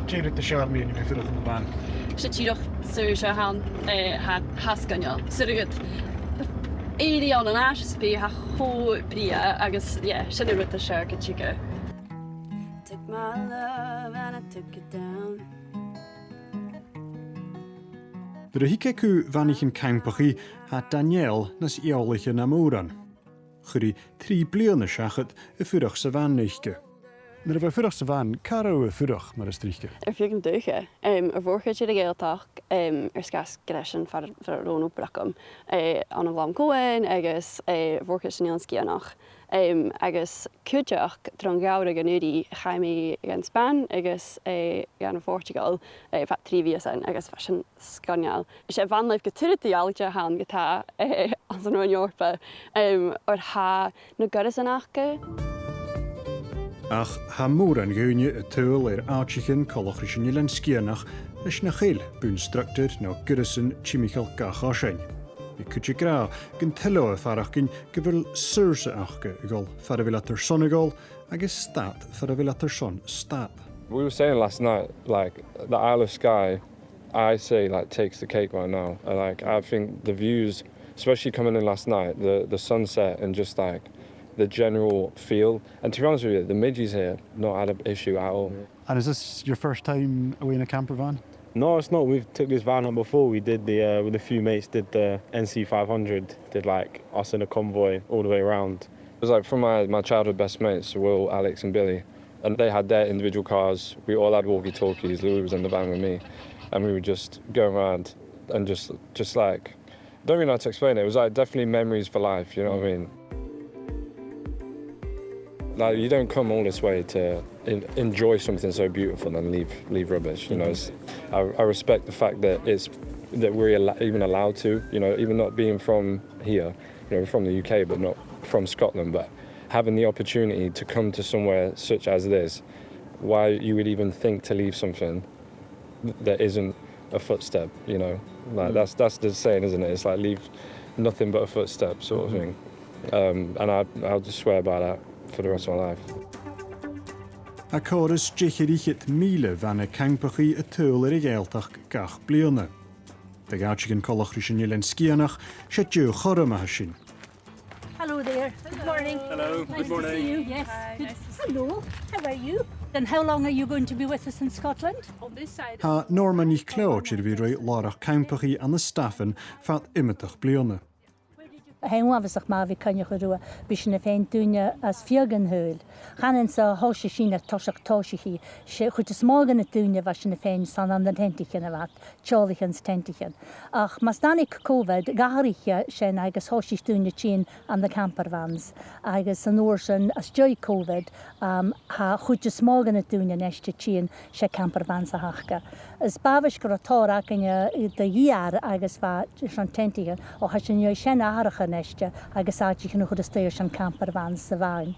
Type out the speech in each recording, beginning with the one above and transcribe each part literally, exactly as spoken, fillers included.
Dè an rud as fheàrr mu dheidhinn a bhith a' fuireach anns a' bhan? 'S e dìreach saoghal a th' ann, eh, tha, tha e sgoinneil. 'S e rud, èirigh ann an àite sam bith, tha e cho brèagha agus, yeah, sin an rud as fheàrr gu tuige. Took my love and I took it down. Nuair a thig e gu bhanaichean campachaidh, tha Danielle nas eòlaiche na mòran. Chuir i trì bliadhna seachad a' fuireach sa bhan aice. Nuair a bha thu a' fuireach sa bhan, càit an robh thu a' fuireach, mar as trice? Air feadh an dùthaich, em, air mhòr-chuid dhen Ghàidhealtachd, em, air sgàth 's gu robh sin far, far an robh an obair agam, eh, ann an Gleann Comhann agus, eh, air mhòr-chuid san Eilean Sgitheanach. Em, agus cuideachd, tron gheamhradh an-uiridh, chaidh mi dhan Spàinn agus, eh, dhan Phortagail, eh, fad trì mhìosan, agus bha sin sgoinneil. 'S e bhan-làimh gu tuilleadh eadar-dhealaichte a th' ann ge-tà, eh, anns an Roinn Eòrpa, em, oir tha na goireasan aca. Ach tha mòran dhaoine a' tadhal air àiteachan coltach ris an Eilean Sgitheanach leis nach eil bun-structar no goireasan timcheall gach oisean. Bidh cuid ag ràdh gun toil leotha faireachdainn gu bheil saorsa aca a dhol far a bheil iad airson a dhol agus stad far a bheil iad airson stad. We were saying last night, like, the Isle of Skye, I say, like, takes the cake right now. And, like, I think the views, especially coming in last night, the, the sunset and just, like, the general feel. And to be honest with you, the midges here not had an issue at all. And is this your first time away in a camper van? No, it's not. We've took this van up before. We did the, uh, with a few mates, did the N C five hundred, did, like, us in a convoy all the way around. It was, like, from my, my childhood best mates, Will, Alex and Billy. And they had their individual cars. We all had walkie-talkies. Louis was in the van with me. And we would just go around and just, just, like, don't really know how to explain it. It was, like, definitely memories for life, you know what I mean? Like, you don't come all this way to en-, enjoy something so beautiful and leave, leave rubbish, you know? It's, I, I respect the fact that it's, that we're al-, even allowed to, you know, even not being from here, you know, we're from the U K, but not from Scotland, but having the opportunity to come to somewhere such as this, why you would even think to leave something that isn't a footstep, you know? Like, that's, that's the saying, isn't it? It's like, leave nothing but a footstep sort of thing. Um, and I, I'll just swear by that for the rest of my life. Tha còrr is deich air fhichead mìle bhana campachaidh a' tadhal air a' Ghàidhealtachd gach bliadhna. Do dh'àiteachan coltach ris an Eilean Sgitheanach, 's e deagh chothrom a tha sin. Hello there. Good morning. Hello. Good morning. Nice to see you. Yes. Hi, good. Nice to see you. Hello. How are you? And how long are you going to be with us in Scotland? On this side. Tha Norma NicLeòid air a bhith ri làrach campachaidh ann an Stafainn fad iomadach bliadhna. Tha e uabhasach math a bhith a' coinneachadh riutha, bidh sinn a' faighinn daoine às feadh an t-saoghail. Chanainn-sa, thòisich sinn air toiseach tòiseachaidh, 's e a' chuid as motha de na daoine a bha sinn a' faighinn, 's ann ann an teantaichean a bha iad, teaghlaichean 's teantaichean. Ach mus tàinig Covid, dh'atharraich e sin agus thòisich daoine a' tighinn ann an camper vans. Agus an uair sin, às dèidh Covid, um, tha a' chuid as motha de na daoine a-nis a' tighinn, 's e camper vans a th' aca. Is b' àbhaist gun robh tòrr againne, eh, de dh'fhear agus bha airson teantaichean, ach tha sinn an dèidh sin atharrachadh a-nis agus àiteachan a chur a-staigh airson camper vans sa bhaile.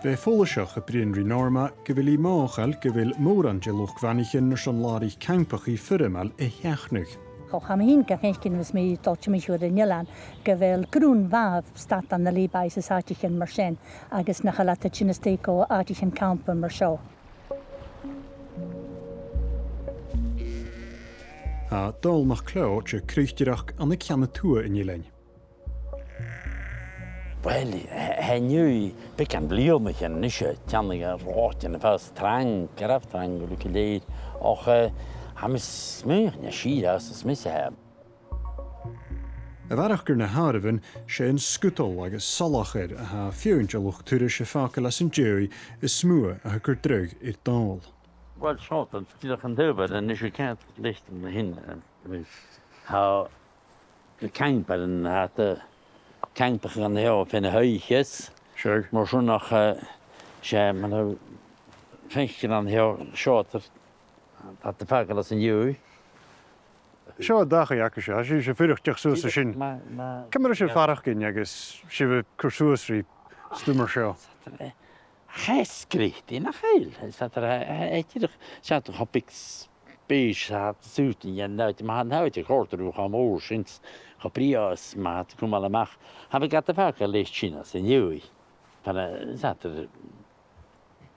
Bha e follaiseach a' bruidhinn ri Norma gu bheil i mothachail gu bheil mòran de luchd-bhanaichean airson làraich campachaidh foirmeil a sheachnadh. Ach tha mi fhìn ga fhaicinn, bha mi a' dol timcheall air an eilean, gu bheil grunn mhath stad ann an lay-bys is àiteachan mar sin, agus nach eil iad a' tighinn a-staigh gu àiteachan campa mar seo. Tha Dòmhnall MacLeòid a' croitearachd ann an ceann a tuath an eilein. Uill, tha, tha an-diugh beagan bhliadhnaichean a-nis a' teannadh air àiteachan a bha trang, gu robh trang gu lèir. Ach, eh, tha mi a' smaoineachadh gur e sìor às, às mise tha. A bharrachd air na h-àireamhan, 's e an sgudal agus salachar a tha feadhainn de luchd-turais a' fàgail às an dèidh as motha a tha a' cur dragh air Dòmhnall. Uill, seo, tha, dìreach an taobh a-nis, a' coimhead leis an sin, eh, tha na campairean, tha iad a' campachadh an seo fad na h-oidhche. Sure. Mar sin, ach, eh, 's e, mar a tha sibh a' faicinn an seo, seo, tha, tha iad a' fàgail às an dèidh. Seo an dachaigh agaibhse, tha sibhse a' fuireach dìreach suas an sin. Ma, ma, ciamar a tha sibh a' faireachdainn agus sibh a' cur suas ri stuth mar seo? Tha e sgrìobhte, nach eil? Is tha e, tha e dìreach, 's e, tha e cho beag spèis, tha e sùitin dhen àite, ma tha an t-àite a' còrdadh riutha cho mòr sin, cho brèagha 's ma tha iad a' cumail a-mach. Tha mi gad fhàgail leis sin às an dèidh. Tha e, 's e, tha e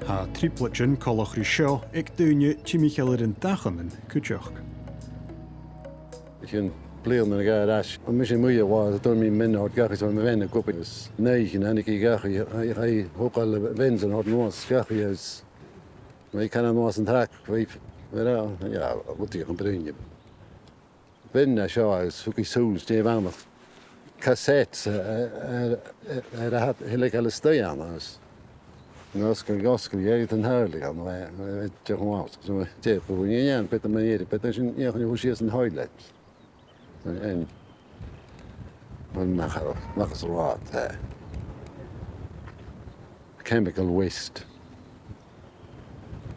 Tha trioblaid coltach ri seo aig daoine timcheall air an Dachannan cuideachd. Sin bliadhna no dhà air ais. Bha mise a-muigh a-mhàin, thug mi m' fhear a thoirt dhachaigh, 's bha mo bhean ag obair. Is an oidhche sin thàinig i dhachaigh, chaidh, chaidh i a thogail a' bhean-sa a thoirt a-nuas dhachaigh is bha i a' cantainn a-nuas an track, bha i, bha i, yeah, bha i a' bruidhinn. Bha i an seo agus thug i sùil 's dè bh' ann ach cassettes, eh, eh, eh, eh, a tha a' leigeil a-staigh ann agus an oscail, oscail, dh'fheumadh tu an toileach ann, eh, eh, dè cho math, so, dè, bha i a' dèanamh, bha i a' dèanamh, bha i a' dèanamh sin, dh'fheumadh tu a chur sìos an toilet. An, an, nach, nach eil e math, eh. Chemical waste.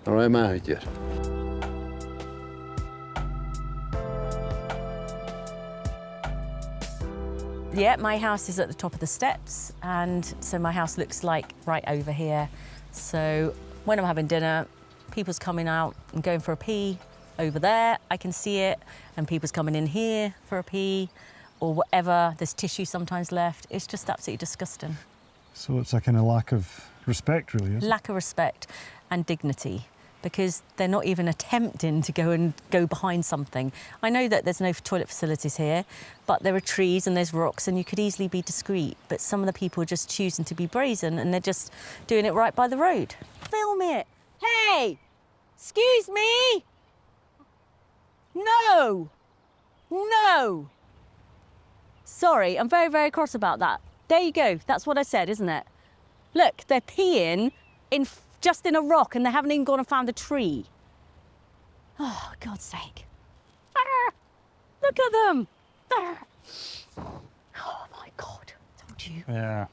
All right, math idir. Yeah, my house is at the top of the steps, and so my house looks, like, right over here. So when I'm having dinner, people's coming out and going for a pee over there, I can see it, and people's coming in here for a pee or whatever. There's tissue sometimes left. It's just absolutely disgusting. So it's a kind of lack of respect, really, isn't it? Lack of respect and dignity, because they're not even attempting to go and go behind something. I know that there's no toilet facilities here, but there are trees and there's rocks and you could easily be discreet, but some of the people are just choosing to be brazen and they're just doing it right by the road. Film it! Hey! Excuse me! No! No! Sorry, I'm very, very cross about that. There you go. That's what I said, isn't it? Look, they're peeing in f-, just in a rock and they haven't even gone and found a tree. Oh, God's sake. Ah! Look at them! Ah! Oh, my God. Don't you? Yeah.